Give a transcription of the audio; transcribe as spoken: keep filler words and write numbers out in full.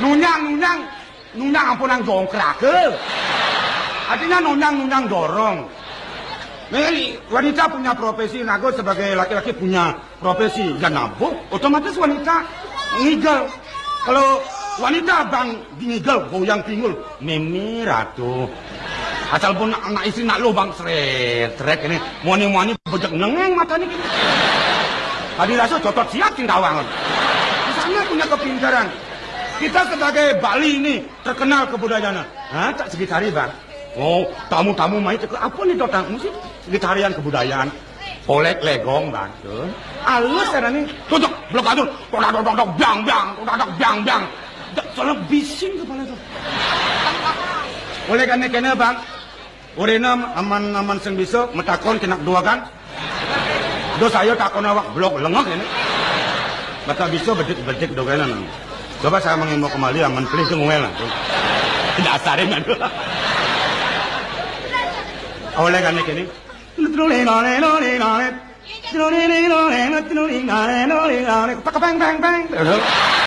Nunyang, nunyang, nunyang ampun nang jongkrak. Artinya nunyang, nunyang dorong. Nah, wanita punya profesi, nago sebagai laki-laki punya profesi. Ya nabuh, otomatis wanita ngigel. Kalau wanita bang ngigel, goyang pinggul, mimi ratu. Asal pun anak istri nak lubang seret, seret ini, muani-muani bejek nengeng mata ini. Tadi rasa cotot siap cintawang. Di sana punya kepintaran. Kita sebagai Bali ini terkenal kebudayaan. Hah, tak segitari, Bang. Oh, tamu-tamu mai ke apa nih, Dotang? Mesti segitarian kebudayaan. Oleh legong, Bang. Tuh. Alus ada nih. Tutup, blok atur. Todak, todak, todak, bang, bang. Todak, todak, bang, bang. Soalnya bising kepala tuh. Oleh karena kena, Bang. Urina aman-aman sing bisa metakon kena dua kan. Do saya takon awak blok lengah ini. Mata bisa bedik-bedik dogenan. Coba saya mengimbau kembali aman pelih tuh ngel. Dasarin aduh. Oleh kan ini. Pak bang bang bang.